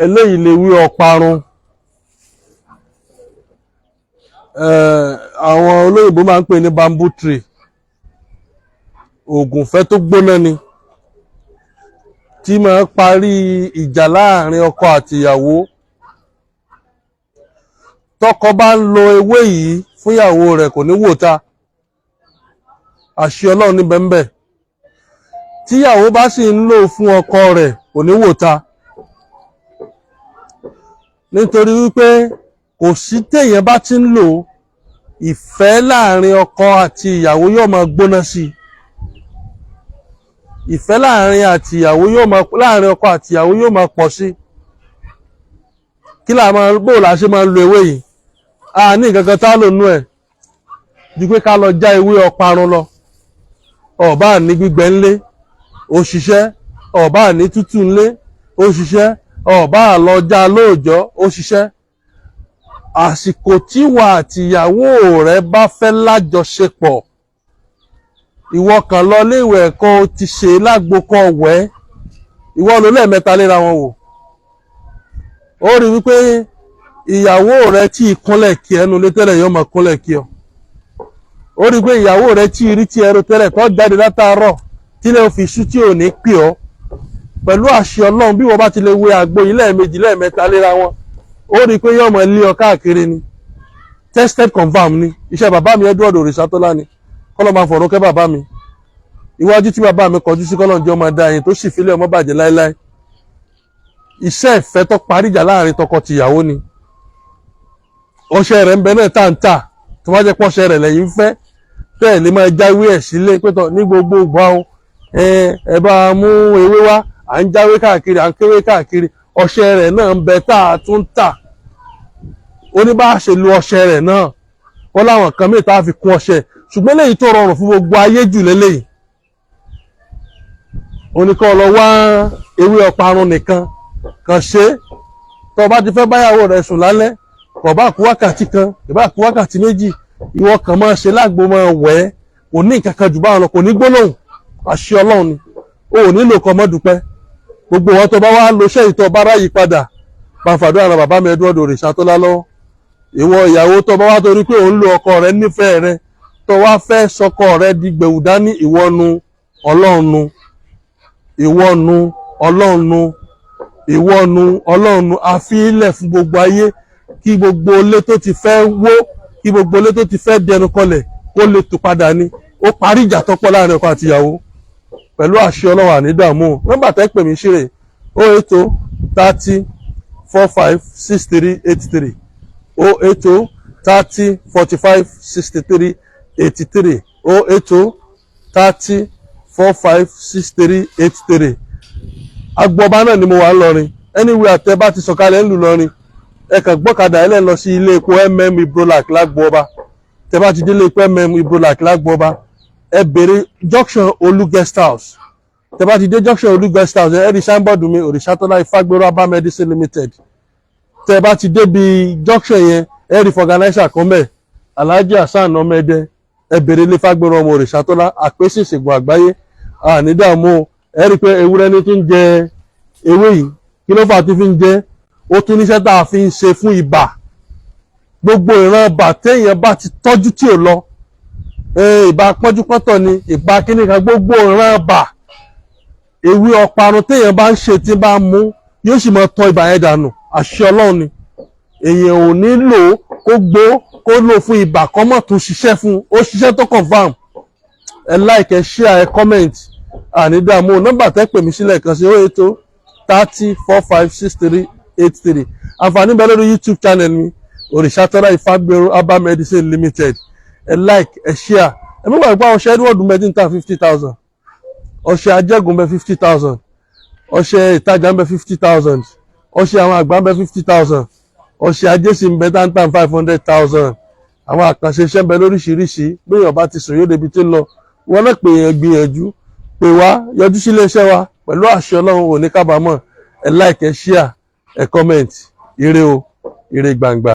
Eléyìí lewé ọparun. Àwọn olóyìnbó máa ń pè ní bamboo tree. Oògùn ìfẹ́ tó gbóná ni tí máa ń parí ìjà láàrin ọkọ àti ìyàwó. Tọkọ bá ń lo ewé yìí fún ìyàwó rẹ̀, kò ní wò ta. Àṣẹ Ọlọ́run ní bẹ́ńbẹ́. Tíyàwó bá sì ń lò fún ọkọ rẹ̀, kò ní wò ta, nítorí wípé kò sí téèyàn bá ti ń lò, ìfẹ́ láàrin ọkọ àti ìyàwó yóò máa gbóná sí i. Ìfẹ́ láàrin àti ìyàwó yóò máa, láàrin ọkọ àti ìyàwó yóò máa pọ̀ sí. Kí là máa bó la ṣe máa ń lo ewé yìí? A ní nǹkan kan tá lò nú ẹ̀ ju pé ká lọ já ewé ọparun lọ. Ọba ní gbígbẹ ńlé, ó ṣiṣẹ́. Ọba ní tútù ńlé, ó ṣiṣẹ́. Ọba lọ já lóòjọ́, ó ṣiṣẹ́. Àsìkò tí wà àtìyàwó rẹ bá fẹ́ lájọṣepọ̀, ìwọ kàn lọ léèwẹ̀ kó o ti ṣe lágbo kó wẹ̀. Ìwọ ló lẹ́ẹ̀mẹ́ta léra wọn wò, ó rí wípé ìyàwó rẹ tí ìkúnlẹ̀ kí ẹnu lé tẹ́lẹ̀ yóò máa kúnlẹ̀ kí ọ. Ó rí pé ìyàwó rẹ tí rí tí ẹrù tẹ́lẹ̀ tó jáde látàárọ̀ tí lè fi ṣú tí ò ní pè ọ́, pẹ̀lú àṣẹ Ọlọ́run, bí wọ́n bá ti lè wé àgbo yìí lẹ́ẹ̀mejì, lẹ́ẹ̀mẹ́ta léra wọn, ó rí i pé yóò máa lé ọ káàkiri ni. Tested, confirm ni. Iṣẹ́ bàbá mi Edward Òrìṣàtọ́lá ni. Kọ́lọ́ máa fọ̀rọ̀ kẹ́ bàbá mi. Iwájú tí bàbá mi kọjú sí, kọ́lọ́ jẹ́ ọmọ dá yẹn tó sì fílẹ̀ ọmọ bàjẹ́ láéláé. Iṣẹ́ ìfẹ́ tó parí ìjà láàrin tọkọ-tìyàwó ni. Ọṣẹ rẹ̀ ń bẹ náà tá ń tà. Tó bá jẹ́ pọ́ṣẹ rẹ̀ lẹ́yìn fẹ́, tẹ́ lè máa jáwé ẹ̀ sílé pẹ́tọ̀ ní gbogbo ìgbà o, ẹ bá mú ewé wá, à ń jáwé káàkiri, à ń kéwé káàkiri. Ọṣẹ rẹ̀ náà ń bẹ tá a tún tà. Ó ní bá a ṣe lo ọṣẹ rẹ̀ náà, wọ́n láwọn kan mìíràn tá a fi kún ọṣẹ, ṣùgbọ́n léyìí tó rọrùn fún gbogbo ayé jù lélẹ́yìí, ó ní kó lọ wá ewé ọparun nìkan kan ṣe. Tó o bá ti fẹ́ báyàwó rẹ̀ sùn lálẹ́, kò bá kú wákàtí 1, kò bá kú wákàtí 2, ìwọ kàn máa ṣe lágbo, máa wẹ̀ ẹ́. Kò ní nǹkan kan jù báwọn lọ, kò ní gbólóhùn. Àṣẹ Ọlọ́run ni. O ò nílò kọ́ mọ́ dúpẹ́. Gbogbo wọn tó bá wá lo iṣẹ́ ìtọ́ bá ráyè padà bá fàdúrà ran bàbá mi Edward Òrìṣàtọ́lá lọ́wọ́. Ìwọ ìyàwó tó bá wá torí pé òun lo ọkọ rẹ, nífẹ̀ẹ́ rẹ, tó wá fẹ́ sọkọ rẹ di gbẹ̀wù dání, ìwọ nu Ọlọ́run nu, ìwọ nu Ọlọ́run nu, ìwọ nu Ọlọ́run nu. Àfihìlẹ̀ fún gbogbo ayé, kí gbogbo ilé tó ti fẹ́ wó, kí gbogbo ilé tó ti fẹ́ dẹnu kọlẹ̀, kó lè tò padà ní. Ó parí ìjà tó pọ̀ láàrin ọkọ àti ìyàwó. Pẹ̀lú àṣẹ Ọlọ́run, àní dààmú. Nọ́mbà tẹ́ pè mí ṣeré: 08030456383, 08030456383, 08030456383. Agbọba náà ni mo wà ńlọrin. Anywhere àtẹ bá ti sọ̀kalẹ̀ ńlù lọrin, ẹ kàn gbọ́kadà ẹlẹ́ lọ sí ilé epo Ibrolac lágbọ́ba. Tẹ bá ti dé ilé epo Ibrolac lágbọ́ba, ẹ bèrè junction Olú Guest House. Tẹ bá ti dé junction Olú Guest House, ẹ rí signboard mi, Òrìṣàtọ́lá Ifágbéró Herbal Medicine Limited. Tẹ bá ti débi junction yẹn, ẹ rí vulcanizer kan bẹ́ẹ̀, Alhaji Hasan Ọmọdé. Ẹ bèrè ilé Fágbéró ọmọ Òrìṣàtọ́lá, àpèsè ìṣègùn àgbáyé. Àní dààmú. Ẹ rí i pé ewúrẹ́ ní tún jẹ ewé yìí. Kí ló fà á tí fi ń jẹ? Ó tún níṣẹ́ tá a fi ń ṣe fún ibà. Gbogbo ìran ibà téèyàn bá ti tọ́jú tí ò lọ, ibà pọ́njúpọ́ntọ̀ ni, ibà kíní kan, gbogbo ìran ibà, ewé ọparun téèyàn bá ń ṣe, tí bá ń mú, yóò sì máa tọ́ ibà yẹn dànù. Àṣẹ Ọlọ́run ni. Èèyàn ò ní lò kó gbó, kó lò fún ibà, kó mọ̀ tún ṣiṣẹ́ fún. Ó ṣiṣẹ́ tó confirm. Ẹ like, ẹ share, ẹ comment. Àní dààmú. Nọ́mbà tẹ́ pè mí sílẹ̀ kan sí: 08030456383. Àǹfààní bẹ́ẹ̀ lórí YouTube channel mi, Òrìṣàtọ́lá Ifágbéró Herbal Medicine Limited. Ẹ like, ẹ share. Ẹ mú gbàgbọ́, ọṣẹ Edward medin ta 50,000, ọṣẹ ajẹ́gùn bẹ 50,000, ọṣẹ ìtajà ń bẹ 50,000, ọṣẹ àwọn àgbà ń bẹ 50,000, ọṣẹ ajé sì ń bẹ tántàn 500,000. Àwọn àkànṣe iṣẹ́ ń bẹ lóríṣiríṣi. Béèyàn bá ti sùn, yóò débi tí ń lọ. Wọn náà pè yẹn, gbìyànjú pè wá, yọjú sí iléeṣẹ́ wa. Pẹ̀lú àṣẹ Ọlọ́run, ò ní kábàámọ̀. Ẹ like, ẹ share, ẹ comment. Ire o, ire gbangba.